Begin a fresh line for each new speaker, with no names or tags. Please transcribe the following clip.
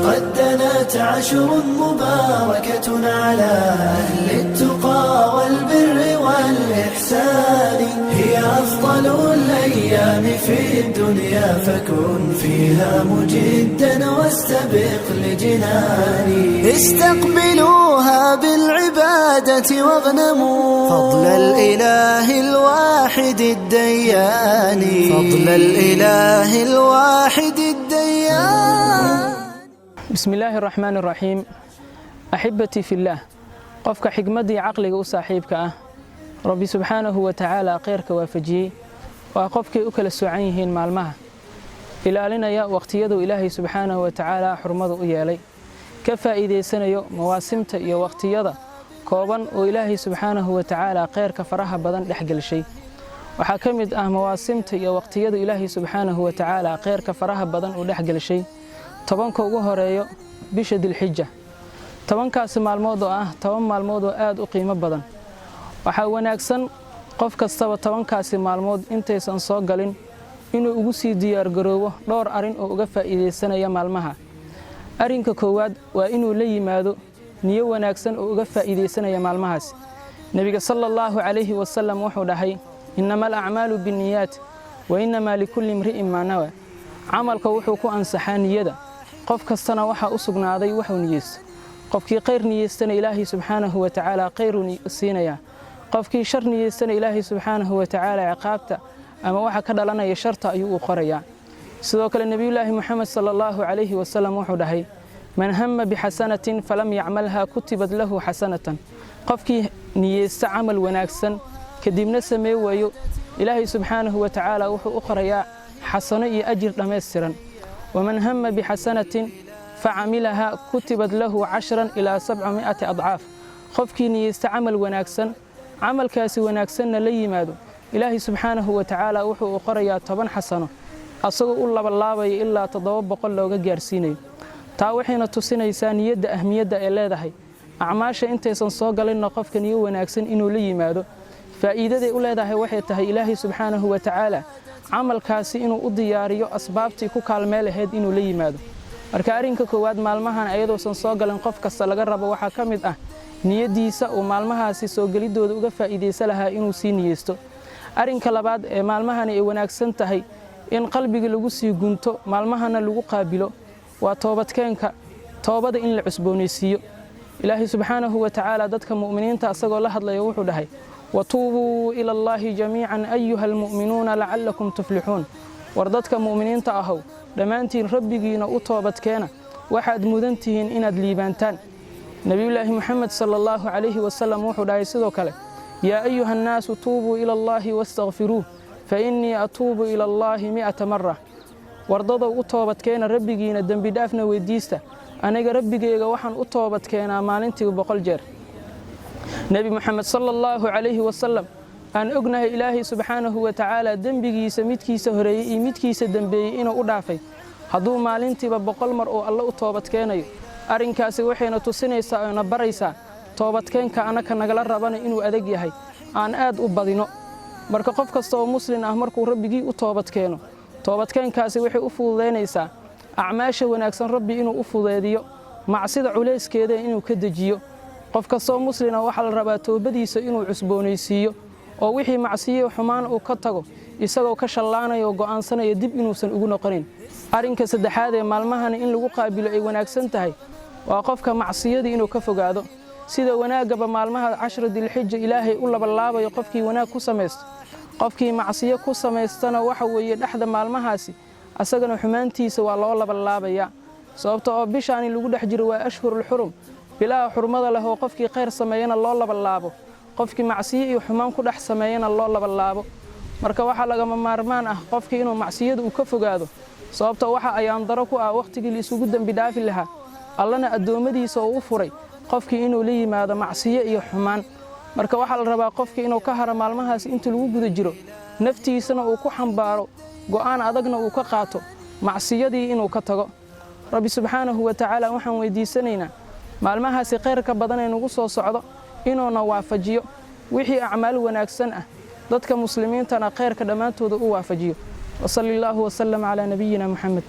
قد دنت عشر مباركة على أهل التقى والبر والإحسان، هي أفضل الأيام في الدنيا، فكن فيها مجدا واستبق لجناني. استقبلوها بالعبادة واغنموا فضل الإله الواحد الديان، فضل الإله الواحد الديان.
بسم الله الرحمن الرحيم. أحبتي في الله، qofka xikmaddii caqliga u saaxiibka ah, Rabbi subxaanahu wa tacaala khayrka waafajiyey, waa qofkay u kala soocan yihiin maalmaha, ilaalinaya wakhtiyaduu Ilaahay subxaanahu wa tacaala xurmada u yeelay, ka faa'iidaysanayo mawaasimta iyo wakhtiyada kooban oo Ilaahay subxaanahu wa tacaala khayrka faraha badan dhex gelshay. Waxaa ka mid ah mawaasimta iyo wakhtiyada Ilaahay subxaanahu wa tacaala khayrka faraha badan uu dhex gelshay 10-ka ugu horeeyo bisha Dilxija. 10-kaasi maalmood oo ah 10 maalmood oo aad u qiimo badan, waxaa wanaagsan qof kastaba 10-kaasi maalmood intaysan soo galin inuu ugu sii diyaargaroobo dhowr arrin oo uga faa'iidaysanaya maalmaha. Arrinka koowaad waa inuu la yimaado niyo wanaagsan oo uga faa'iidaysanaya maalmahaas. Nebiga sala Allahu calayhi wasalam wuxuu dhahay: "إنما الأعمال بالنيات وإنما لكل امرئ ما نوى." Camalka wuxuu ku ansaxaa niyada, qof kastana waxaa u sugnaaday waxuu niyeysto. Qofkii khayr niyeystana, Ilaahay subxaanahu wa tacaala khayruu siinayaa. Qofkii shar niyeystana, Ilaahay subxaanahu wa tacaala ciqaabta ama waxa ka dhalanaya sharta ayuu u qorayaa. Sidoo kale, Nebiyullaahi Moxamed sala Allahu calayhi wasalam wuxuu dhahay: "من هم بحسنة فلم يعملها كتبت له حسنة." Qofkii niyeysta camal wanaagsan kadibna samee waayo, Ilaahay subxaanahu wa tacaala wuxuu u qorayaa xasano iyo ajir dhammaystiran. "ومن هم بحسنة فعملها كتبت له عشرا إلى 700 أضعاف." Qofkii niyeysta camal wanaagsan, camalkaasi wanaagsanna la yimaado, Ilaahay subxaanahu wa tacaala wuxuu u qorayaa 10 xasano, asagoo u labalaabaya ilaa 700 looga gaarsiinayo. Taa waxayna tusinaysaa niyadda ahmiyadda ay leedahay. Acmaasha intaysan soo galinna qofka niyo wanaagsan inuu la yimaado, faa'iidaday u leedahay waxay tahay Ilaahay subxaanahu wa tacaala camalkaasi inuu u diyaariyo asbaabtii ku kaalmee lahayd inuu la yimaado. Marka arrinka koowaad maalmahan ayadoosan soo galin qof kasta laga rabo waxaa ka mid ah niyaddiisa uu maalmahaasi soo geliddooda uga faa'iidaysa lahaa inuu sii niyeysto. Arrinka labaad ee maalmahani ay wanaagsan tahay in qalbiga lagu sii gunto, maalmahana lagu qaabilo, waa toobadkeenka, toobada in la cusboonaysiiyo. Ilaahay subxaanahu wa tacaala dadka mu'miniinta asagoo la hadlaya wuxuu dhahay: "وتوبوا إلى الله جميعا أيها المؤمنون لعلكم تفلحون." War dadka mu'miniinta ahow, dhammaantiin Rabbigiina u toobadkeena, waxaad mudan tihiin inaad liibaantaan. Nebiyullaahi Moxamed sala Allahu calayhi wasalam wuxuu dhahay sidoo kale: "يا أيها الناس توبوا إلى الله واستغفروه فإني أتوب إلى الله 100 مرة." Wardadow, u toobadkeena Rabbigiina, dembi dhaafna weydiista. Aniga Rabbigeyga waxaan u toobadkeenaa maalintii 100 jeer. Nebi Moxamed sala Allahu calayhi wasalam aan ognahay Ilaahay subxaanahu wa tacaala dembigiisa midkiisa horeeyey iyo midkiisa dembeeyey inuu u dhaafay, hadduu maalintiiba 100 mar oo Alle u toobadkeenayo, arrinkaasi waxayna tusinaysaa oona baraysaa toobadkeenka annaka nagala rabana inuu adag yahay, aan aad u badino. Marka qof kasta oo muslin ah markuu Rabbigii u toobadkeeno, toobadkeenkaasi waxay u fududaynaysaa acmaasha wanaagsan Rabbi inuu u fudeediyo, macsida culayskeeda inuu ka dejiyo. Qof kastoo muslina waxaa la rabaa toobadiisa inuu cusboonaysiiyo oo wixii macsiyo xumaan uu ka tago, isagoo ka shallaanaya oo go'aansanaya dib inuusan ugu noqonin. Arrinka saddexaad ee maalmahan in lagu qaabilo ay wanaagsan tahay waa qofka macsiyadii inuu ka fogaado. Sida wanaaggaba maalmaha cashra Dilxija Ilaahay u labalaabayo qofkii wanaag ku samaysto, qofkii macsiyo ku samaystana waxa weeye dhexda maalmahaasi asagana xumaantiisa waa loo labalaabayaa, sababta oo bishaani lagu dhex jiro waa أشهر الحرم, bilaha xurmada leh oo qofkii khayr sameeyana loo labalaabo, qofkii macsiyo iyo xumaan ku dhex sameeyana loo labalaabo. Marka waxaa lagama maarmaan ah qofkii inuu macsiyada uu ka fogaado, sababta waxa ayaan daro ku ah wakhtigii la isugu dembi dhaafi lahaa, Allana addoommadiisa oo u furay, qofkii inuu la yimaado macsiyo iyo xumaan. Marka waxaa la rabaa qofkii inuu ka haro maalmahaas inta lagu guda jiro, naftiisana uu ku xambaaro, go'aan adagna uu ka qaato macsiyadii inuu ka tago. Rabbi subxaanahu wa tacaala waxaan weydiisanaynaa maalmahaasi khayrka badan ee nagu soo socdo inuuna waafajiyo wixii acmaal wanaagsan ah, dadka muslimiintana khayrka dhammaantooda u waafajiyo. وصلى الله وسلم على نبينا محمد.